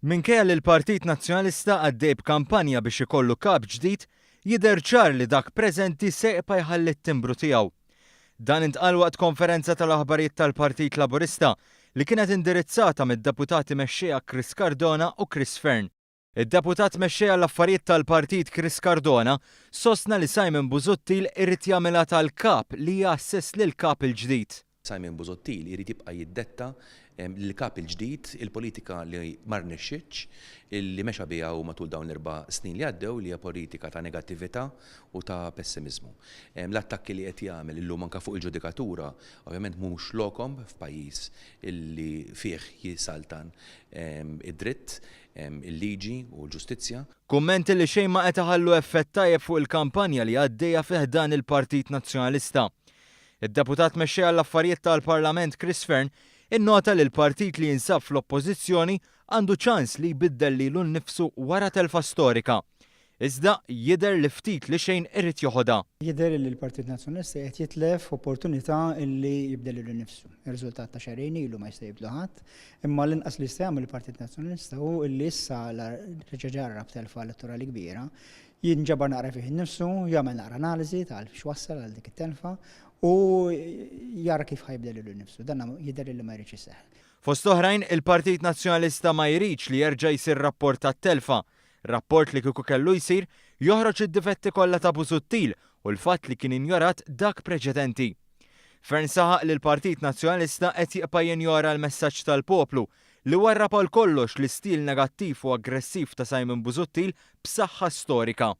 Minkejja li l-Partit Nazzjonalista għaddej b'kampanja biex ikollu kap ġdid, jidher ċar li dak preżenti se jibqa' jħalli t-timbru tiegħu. Dan intqal waqt konferenza tal-aħbarijiet tal-Partit Laburista li kienet indirizzata mid-Deputati Mexxejja Chris Cardona u Chris Fearne. Id-Deputat Mexxej għall-Affarijiet tal-Partit Chris Cardona sostna li Simon Busuttil irid jagħmilha tal-kap li jgħasses lill-kap il-ġdid. Simon Busuttil irid jibqa' jiddetta lill-Kap il-ġdid il-politika li ma rnexxietx, li mexa biha hu matul dawn l-erba' snin li għaddew, li hija politika ta' negattività u ta' pessimiżmu. L-attakki li qed jagħmel illum anke fuq il-ġudikatura ovvjament mhux lokhom f'pajjiż li fih jisaltan id-dritt, il-liġi u l-ġustizzja. Kummenti li xejn ma qed iħallu effett tajjeb fuq il-kampanja li għaddejja fi ħdan il-Partit Nazzjonalista. Id-Deputat Mexxej għall-Affarijiet tal-Parlament Chris Fearne innota li l-partit li jinsab fl-Oppożizzjoni għandu ċans li jbiddel lilu nnifsu wara telfa storika. Iżda jidher li ftit li xejn irid joħodha. Jidher li l-Partit Nazzjonalista qiegħed jitlef opportunità li jibdel lilu nnifsu. Ir-riżultat ta' xahrejn ilu ma jista' jibdlu ħadd, imma l-inqas li jista' jagħmel il-Partit Nazzjonalista hu li issa la reġa' ġarrab telfa elettorali kbira, jinġabar naqra fih innifsu, jagħmel naqra analiżi ta' x'wassal għal dik it-telfa u jara kif ħa jibdel lilu nnifsu. Dan jidher li ma jridx iseħħ. Fost oħrajn, il-Partit Nazzjonalista ma jridx li jerġa' jsir rapport tat-telfa. Rapport li kieku kellu jsir, joħroġ id-difetti kollha ta' Busuttil u l-fatt li kien injorat dak preċedenti. Fearne saħaq li l-Partit Nazzjonalista qed jibqa' jinjora l-messaġġ tal-poplu li warrab għal kollox l-istil negattiv u aggressiv ta' Simon Busuttil b'saħħa storika.